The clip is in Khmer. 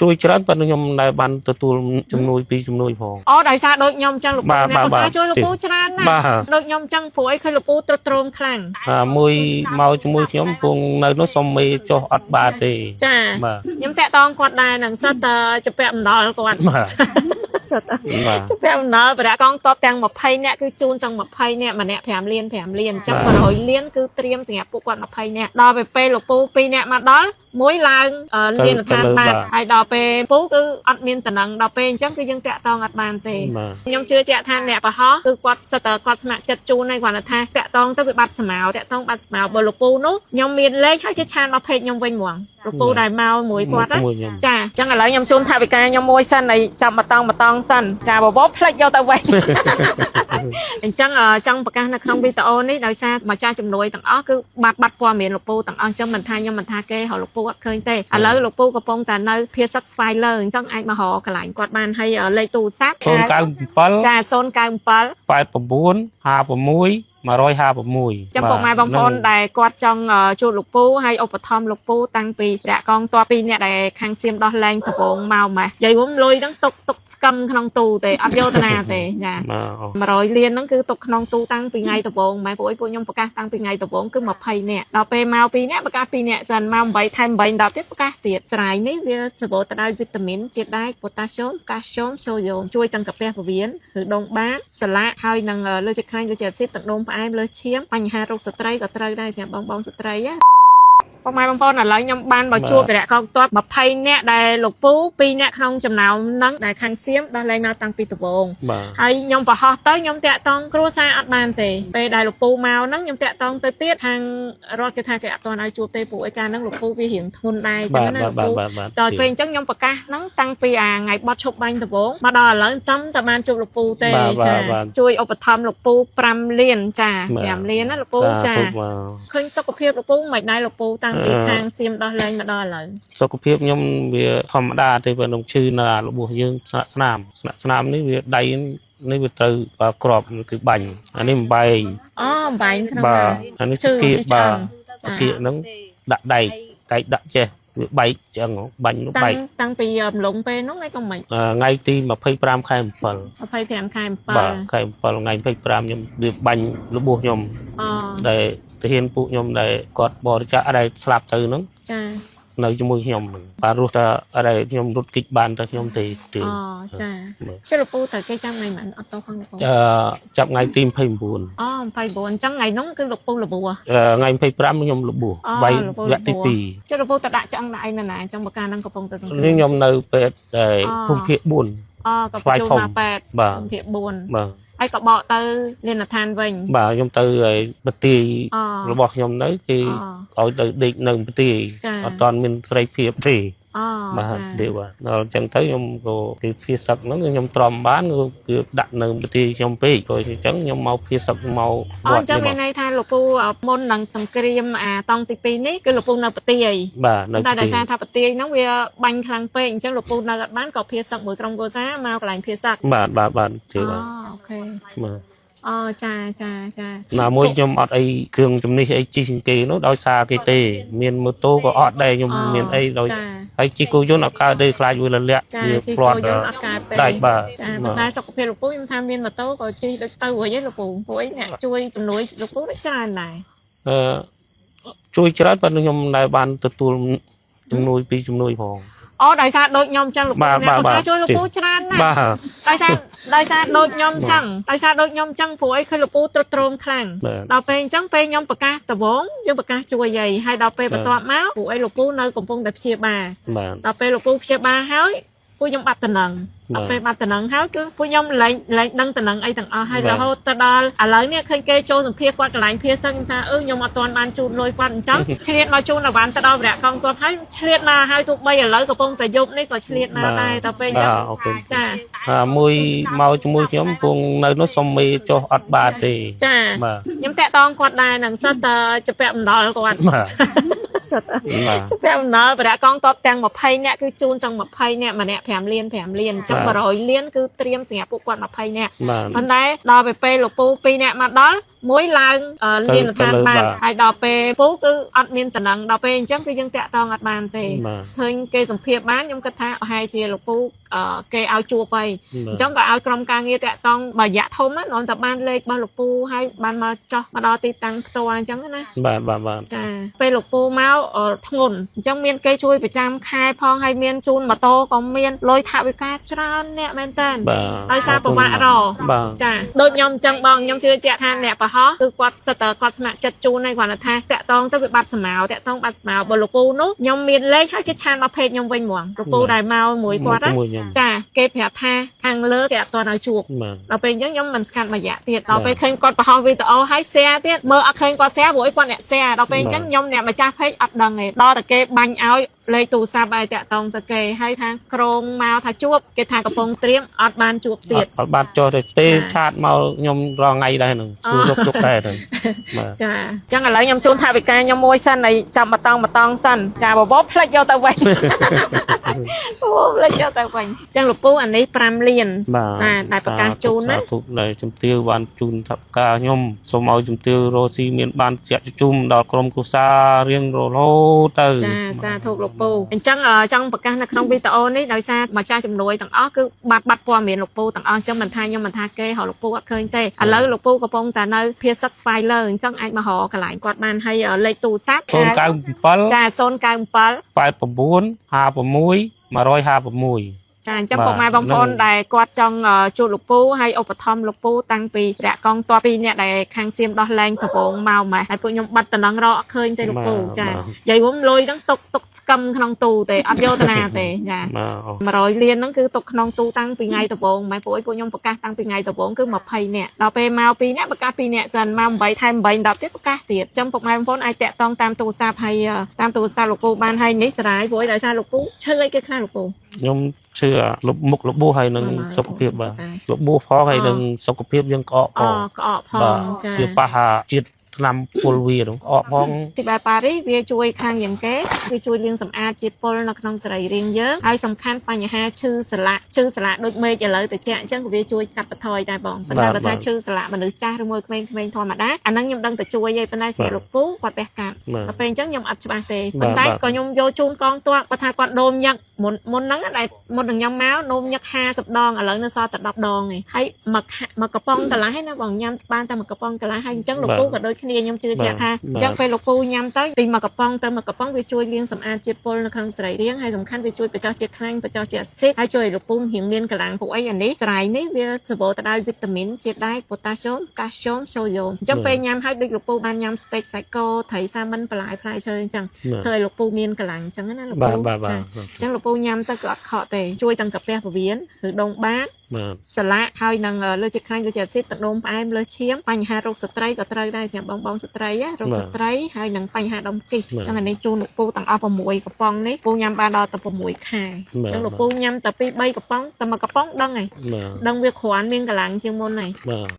ជួយច្រើនប៉ុន្តែខ្ញុំមិនដែលបានទទួលជំនួយពីជំនួយផង អូដោយសារដូចខ្ញុំអញ្ចឹងលោកពូ បាទ អ្នក បាទ គាត់ជួយលោកពូច្រើនណាស់ បាទ ដូចខ្ញុំអញ្ចឹងព្រោះអីឃើញលោកពូទ្រុឌទ្រោមខ្លាំង អាមួយមកជាមួយខ្ញុំពងនៅនោះសុំមេចុះអត់បានទេ ចា បាទ ខ្ញុំតាក់តងគាត់ដែរនឹងសិតតែជពាក់អំណុលគាត់ បាទ សិតតែ បាទ ជពាក់អំណុលបរៈកងតបទាំង20នាក់គឺជូនទាំង20នាក់ម្នាក់5លាន5លានអញ្ចឹង បាទ 100លានគឺត្រៀមសម្រាប់ពួកគាត់20នាក់ដល់ពេលលោកពូ2នាក់មកដល់មួយឡើងលានឋានបានហើយដល់ពេលពូគឺអត់មានតំណឹងដល់ពេលអញ្ចឹងគឺយើងតាក់តងអត់បានទេ បាទ ខ្ញុំជឿជាក់ថាអ្នកប្រហោះគឺគាត់សិតតែគាត់ស្ម័គ្រចិត្តជូនហើយគាត់ថាតាក់តងទៅវាបាត់ស្មៅតាក់តងបាត់ស្មៅបើលោកពូនោះខ្ញុំមានលេខហើយគេឆានមកពេកខ្ញុំវិញហ្មងលោកពូដែលមកមួយគាត់ណា ជាមួយខ្ញុំ ចាអញ្ចឹងឥឡូវខ្ញុំជូនថវិកាខ្ញុំមួយសិនហើយចាប់មកតង់មកតង់សិនចាបបោផ្លេចយកទៅវិញ អញ្ចឹងចង់ប្រកាសនៅក្នុងវីដេអូនេះដោយសារម្ចាស់ជំនួយទាំងអស់គឺបាត់បាត់ព័ត៌មានលោកពូទាំងអស់អញ្ចឹងមិនថាខ្ញុំមិនថាគេរកលោកពូអត់ឃើញទេឥឡូវលោកពូកំពុងតែនៅភាសឹកស្វាយលើអញ្ចឹងអាចមករកកន្លែងគាត់បានហើយលេខទូរស័ព្ទ 097 ចា097 89 56 156 ចាំពុកម៉ែបងប្អូនដែលគាត់ចង់ជួបលោកពូហើយឧបត្ថម្ភលោកពូតាំងពីរៈកងតពីរអ្នកដែលខាងសៀមដោះលែងដំបងមកម៉េះនិយាយរួមលុយហ្នឹងទុកទុកស្កឹមក្នុងទូទេអត់យកទៅណាទេចា បាទ 100លានហ្នឹងគឺទុកក្នុងទូតាំងពីថ្ងៃដំបូងម៉ែពួកអីពួកខ្ញុំប្រកាសតាំងពីថ្ងៃដំបូងគឺ20នាក់ដល់ពេលមក2នាក់ប្រកាស2នាក់សិនមក8ថែម8 10ទៀតប្រកាសទៀតស្រាយនេះវាសម្បូរទៅដោយវីតាមីនជាតិដែកប៉ូតាស្យូមកាល់ស្យូមសូដ្យូមជួយទាំងកាពះពោះវៀនឬដងបាតស្លាកហើយនឹងលើជាតិខ្លាញ់លើជាតិអាស៊ីតទឹកនោមផ្អែមលើសឈាមបញ្ហារោគស្ត្រីក៏ត្រូវដែរសម្រាប់បងបងស្ត្រីណាពុកម៉ែបងប្អូនឥឡូវខ្ញុំបានមកជួបវរៈកងទ័ព20នាក់ដែលលោកពូ2នាក់ក្នុងចំណោមហ្នឹងដែលខាងសៀមដោះលែងមកតាំងពីដំបូង បាទ ហើយខ្ញុំប្រហោះទៅខ្ញុំតាក់តងគ្រួសារអត់បានទេពេលដែលលោកពូមកហ្នឹងខ្ញុំតាក់តងទៅទៀតខាងរដ្ឋគេថាគេអត់ទាន់ឲ្យជួបទេព្រោះឯការហ្នឹងលោកពូវារៀងធ្ងន់ដែរអញ្ចឹ បាទ ងណា បាទ លោកពូ បាទបាទ ដល់ពេលអញ្ចឹងខ្ញុំប្រកាសហ្នឹងតាំងពីអាថ្ងៃបត់ឈប់បាញ់ដំបងមកដល់ឥឡូវតំតែបានជួបលោកពូទេ បាទ ចា បាទ ជួយឧបត្ថម្ភលោកពូ5លានចា5លានណាលោកពូចា សាធុបាទ ឃើញសុខភាពលោកពូមិនដែរលោកពូតាំងពីខាងសៀមដោះលែងមកដល់ឥឡូវ សុខភាពខ្ញុំវាធម្មតាទេបើខ្ញុំឈឺនៅអារបួសយើងស្នាក់ស្នាមស្នាក់ស្នាមនេះវាដៃនេះវាត្រូវបាទក្របគឺបាញ់អានេះបំបែង អូអំបែងក្នុង បាទ ណា អានេះ ឈឺ តកៀក ឈឺឆ្អឹង បាទតកៀកហ្នឹងដាក់ដែកដែកដាក់ចេះវាបែកឆ្អឹងបាញ់នោះ តាំង បែក តាំងពីអំឡុងពេលហ្នឹងឯងក៏មិន ថ្ងៃទី25ខែ7 25ខែ7 បាទខែ7ថ្ងៃ25ខ្ញុំវាបាញ់របួសខ្ញុំ អូ ដែលទាហានពួកខ្ញុំដែលគាត់បរិច្ចាគដែលស្លាប់ទៅហ្នឹង ចា នៅជាមួយខ្ញុំហ្នឹងបាទរស់តែដែលខ្ញុំរត់គេចបានតែខ្ញុំទេទេ អូចា បាទ ចុះលោកពូត្រូវគេចាំថ្ងៃម៉ានអត់តោះផងលោកពូ អឺចាប់ថ្ងៃទី29 អូ29អញ្ចឹងថ្ងៃហ្នឹងគឺលោកពូរបួស អឺថ្ងៃ25ខ្ញុំរបួស អូ បី លោកពូ វគ្គទី របួស ចុះលោកពូទៅដាក់ឆ្អឹងដាក់អីនៅណាអញ្ចឹងបើកាលហ្នឹងកំពុងតែសង្គ្ 2 រាម នេះខ្ញុំនៅពេទ្យដែល អូ ភូមិភាគ4 អូក៏បញ្ជូន ស្វាយធំ មកពេទ្យ បាទ ភូមិភាគ4 បាទ ហើយក៏បកទៅលៀនឋានវិញ បាទខ្ញុំទៅឲ្យប្រទាយ អូ របស់ខ្ញុំនៅគេ អូ ឲ្យទៅដេកនៅប្រទាយ ចា អត់ទាន់មានសេរីភាពទេ អូ បាទ ចា ទេបាទដល់អញ្ចឹងទៅខ្ញុំក៏គេភាសឹកហ្នឹងខ្ញុំទ្រាំបានគឺគឺដាក់នៅប្រទេសខ្ញុំពេកក៏អញ្ចឹងខ្ញុំមកភាសឹកមក អូអញ្ចឹង នេះ មានន័យថាលោកពូមុននឹងសង្គ្រាមអាតង់ទី2នេះគឺលោកពូនៅប្រទាយ បាទនៅ តែ ប្រទេស ដោយសារថាប្រទាយហ្នឹងវាបាញ់ខ្លាំងពេកអញ្ចឹងលោកពូនៅអត់បានក៏ភាសឹកមួយក្រុមគ្រួសារមកកន្លែងភាសឹក បាទបាទបាទទេបាទ អូខេ បាទ អូចាចាចា ណាមួយខ្ញុំអត់អីគ្រឿងជំនិះអីជិះជាងគេនោះដោយសារគេទេ មានម៉ូតូក៏អត់ដែរខ្ញុំ អូ មានអីដោយ ចា ហើយជិះគោយន្តអត់កើតទេខ្លាចវាលលាក់ ចា វា ជិះ ផ្លាត់ គោយន្តអត់កើតទេ ដាច់បាទ ចាប៉ុន្តែសុខភាពលោកពូខ្ញុំថាមានម៉ូតូក៏ជិះដូចទៅរួចឯងលោកពូព្រោះអីអ្នកជួយជំនួយលោកពូដូចច្រើនដែរ អឺជួយច្រើនប៉ុន្តែខ្ញុំមិនដែលបានទទួលជំនួយពីជំនួយផង អូដោយសារដូចខ្ញុំអញ្ចឹងលោកពូ បាទ អ្នក បាទ គាត់ជួយលោកពូច្រើនណាស់ បាទ ដោយសារដោយសារដូចខ្ញុំអញ្ចឹងដោយសារដូចខ្ញុំអញ្ចឹងព្រោះអីឃើញលោកពូទ្រុឌទ្រោមខ្លាំង បាទ ដល់ពេលអញ្ចឹងពេលខ្ញុំប្រកាសដំបូងយើងប្រកាសជួយយាយហើយដល់ពេល បាទ បន្ទាប់មកព្រោះអីលោកពូនៅកំពុងតែព្យាបាល បាទ ដល់ពេលលោកពូព្យាបាលហើយពួកខ្ញុំបាត់តំណឹង បាទ ដល់ពេលបាត់តំណឹងហើយគឺពួកខ្ញុំលែងលែងដឹងតំណឹងអីទាំងអស់ហើយ បាទ រហូតទៅដល់ឥឡូវនេះឃើញគេចូលសម្ភាសគាត់កន្លែងភាសឹកខ្ញុំថាអឺខ្ញុំអត់ទាន់បានជូនលុយគាត់អញ្ចឹង ឆ្លៀតមកជូនអវ៉ាន់ទៅដល់វរៈកងទ័ពហើយឆ្លៀតមកហើយទោះបីឥឡូវកំពុងតែយប់នេះក៏ឆ្លៀតមកដែរដល់ពេលអញ្ចឹង បាទអរគុណ ចា អាមួយមកជាមួយខ្ញុំពងនៅនោះសុំមេចុះអត់បានទេ ចា បាទ ខ្ញុំតាក់តងគាត់ដែរនឹងសិតតែជពាក់អំណុលគាត់ បាទ សិតតែ បាទ ជពាក់អំណុលបរៈកងទ័ពទាំង20នាក់គឺជូនទាំង20នាក់ម្នាក់5លាន5លានអញ្ចឹង បាទ 100លានគឺត្រៀមសម្រាប់ពួកគាត់20នាក់ បាទ ប៉ុន្តែដល់ពេលលោកពូ2នាក់មកដល់ មួយឡើងលានឋានបាន ទៅលើបាទ ហើយដល់ពេលពូគឺអត់មានតំណឹងដល់ពេលអញ្ចឹងគឺយើងតាក់តងអត់បានទេ បាទ ឃើញគេសម្ភាសបានខ្ញុំគិតថាប្រហែលជាលោកពូគេឲ្យជួបហើយអញ្ចឹងក៏ឲ្យក្រុមការងារតាក់តងមួយរយៈធំណានាំតែបានលេខរបស់លោកពូហើយបានមកចោះមកដល់ទីតាំងផ្ទាល់អញ្ចឹងណា បាទបាទបាទ ចាពេលលោកពូមកធ្ងន់អញ្ចឹងមានគេជួយប្រចាំខែផងហើយមានជូនម៉ូតូក៏មានលុយថវិកាច្រើនអ្នកមែនតើ បាទ ដោយសារប្រវត្តិរ បាទ ចាដូចខ្ញុំអញ្ចឹងបងខ្ញុំជឿជាក់ថាអ្នកប្រហោះគឺគាត់សិតតែគាត់ស្ម័គ្រចិត្តជូនហើយគាត់ថាតាក់តងទៅវាបាត់ស្មៅតាក់តងបាត់ស្មៅបើលោកពូនោះខ្ញុំមានលេខហើយគេឆានមកពេកខ្ញុំវិញហ្មងលោកពូដែលមកមួយគាត់ណា មួយខ្ញុំ ចាគេប្រាប់ថាខាងលើគេអត់ទាន់ឲ្យជួប បាទ ដល់ពេលអញ្ចឹងខ្ញុំមិនស្កាត់មួយរយៈទៀតដល់ពេលឃើញគាត់បង្ហោះវីដេអូហើយ share ទៀតមើលអត់ឃើញគាត់ share ព្រោះអីគាត់អ្នក share ដល់ពេលអញ្ចឹងខ្ញុំអ្នកម្ចាស់ page អត់ដឹងទេដល់តែគេបាញ់ឲ្យលេខទូរស័ព្ទឲ្យតាក់តងទៅគេហើយថាក្រងមកថាជួបគេថាកំពុងត្រៀមអត់បានជួបទៀត អត់បានចុះទេទេ ចា ឆាតមកខ្ញុំរងថ្ងៃដែរហ្នឹង អូ ធ្វើទុកទុកដែរហ្នឹងបាទ ចាអញ្ចឹងឥឡូវខ្ញុំជូនថាវិការខ្ញុំមួយសិនហើយចាប់មកតង់មកតង់សិនចាបបោផ្លិចយកទៅវិញអូផ្លិចយកទៅវិញអញ្ចឹងលោកពូអានេះ5លាន បាទ បាទដែលប្រកាសជូនណា សាធុដែលជំទាវបានជូនថវិកាខ្ញុំសូមឲ្យជំទាវរស់ស៊ីមានបានជាក់ជុំដល់ក្រុមគ្រួសាររៀងរហូតទៅ ចាសាធុលោកពូអញ្ចឹងចង់ប្រកាសនៅក្នុងវីដេអូនេះដោយសារម្ចាស់ជំនួយទាំងអស់គឺបាត់បាត់ព័ត៌មានលោកពូទាំងអស់អញ្ចឹងមិនថាខ្ញុំមិនថាគេរកលោកពូអត់ឃើញទេឥឡូវលោកពូកំពុងតែនៅភាសឹកស្វាយលើអញ្ចឹងអាចមករកកន្លែងគាត់បានហើយលេខទូរស័ព្ទ 097 ចា097 89 56 156 ចាអញ្ចឹង បាទ ពុកម៉ែបងប្អូន នឹង ដែលគាត់ចង់ជួបលោកពូហើយឧបត្ថម្ភលោកពូតាំងពីរៈកងតបពីអ្នកដែលខាងសៀមដោះលែងដំបងមកម៉េះហើយពួកខ្ញុំបាត់តំណឹងរកអត់ឃើញទេលោកពូចានិយាយរួមលុយហ្នឹងទុកទុកស្កឹមក្នុងទូទេអត់យកទៅណាទេចា បាទ 100លានហ្នឹងគឺទុកក្នុងទូតាំងពីថ្ងៃដំបូងម៉ែពួកអីពួកខ្ញុំប្រកាសតាំងពីថ្ងៃដំបូងគឺ20នាក់ដល់ពេលមក2នាក់ប្រកាស2នាក់សិនមក8ថែម8 10ទៀតប្រកាសទៀតអញ្ចឹងពុកម៉ែបងប្អូនអាចតាក់ទងតាមទូរស័ព្ទហើយតាមទូរស័ព្ទលោកពូបានហើយនេះសរាយព្រោះអីដោយសារលោកពូឈឺអីគេខ្លះលោកពូ ខ្ញុំជឿលុបមុខរបួសហើយនឹង បាទ សុខភាពបាទ បាទ របួសផងហើយនឹងសុខភាពយើងក្អក អ ផង ក្អកផង បាទ ចា វាប៉ះអាជាតិថ្នាំពុលវាហ្នឹងក្អកផង ទីបែបប៉ារីសវាជួយខាងយ៉ាងគេវាជួយលាងសម្អាតជាតិពុលនៅក្នុងសរីរាង្គយើងហើយសំខាន់បញ្ហាឈឺសន្លាក់ឈឺសន្លាក់ដូចមេឃឥឡូវត្រជាក់អញ្ចឹងក៏វាជួយកាត់បន្ថយដែរបងប៉ុន្តែបើថាឈឺសន្លាក់មនុស្សចាស់ឬមួយក្មេងៗធម្មតាអាហ្នឹងខ្ញុំដឹងតែជួយឯងប៉ុន្តែសម្រាប់លោកពូគាត់វះកាត់ បាទ ដល់ពេលអញ្ចឹងខ្ញុំអត់ច្បាស់ទេ បាទ ប៉ុន្តែ បាទ ក៏ខ្ញុំយកជូនកងទ័ពគាត់ថាគាត់ដូមញឹកមុនមុនហ្នឹងណាដែលមុននឹងខ្ញុំមកដូមញឹក50ដងឥឡូវនៅសល់តែ10ដងឯងហើយមួយខមួយកំប៉ុងកន្លះឯណាបងញ៉ាំបានតែមួយកំប៉ុងកន្លះហើយអញ្ចឹងលោកពូក៏ដូចគ្នាខ្ញុំជឿជាក់ថាអញ្ចឹងពេលលោកពូញ៉ាំទៅពីមួយកំប៉ុងទៅមួយកំប៉ុងវាជួយលាងសម្អាតជាតិពុលនៅក្នុងសរីរាង្គហើយសំខាន់វាជួយបញ្ចុះជាតិខ្លាញ់បញ្ចុះជាតិអាស៊ីតហើយជួយឲ្យលោកពូរៀងមានកម្លាំងពួកអីអានេះស្រ័យនេះវាសម្បូរទៅដោយវីតាមីនជាតិដែកប៉ូតាស្យូមកាល់ស្យូមសូដ្យូមអញ្ចឹងពេលញ៉ាំហើយដូចលោកពូបានញ៉ាំស្តេកសាច់គោត្រីសាមិនបន្លែផ្លែឈើអញ្ចឹង បាទ ធ្វើឲ្យលោកពូមានកម្លាំងអញ្ចឹងណាលោកពូ បាទបាទបាទ ចាអញ្ចឹងលោកពូញ៉ាំទៅក៏អត់ខកទេជួយទាំងកាពះពោះវៀនឬដងបាត បាទ សន្លាក់ហើយនឹងលើសជាតិខ្លាញ់លើសជាតិអាស៊ីតទឹកនោមផ្អែមលើសឈាមបញ្ហារោគស្ត្រីក៏ត្រូវដែរសម្រាប់បងបងស្ត្រីណារោគស្ត្រីហើយនឹងបញ្ហាដុំគិះអញ្ចឹងអានេះជូនលោកពូទាំងអស់6កំប៉ុងនេះពូញ៉ាំបានដល់ទៅ6ខែអញ្ចឹងលោកពូញ៉ាំតែ2 3កំប៉ុងតែមួយកំប៉ុងដឹងហើយ បាទ ដឹងវាគ្រាន់មានកម្លាំងជាងមុនហើយ បាទ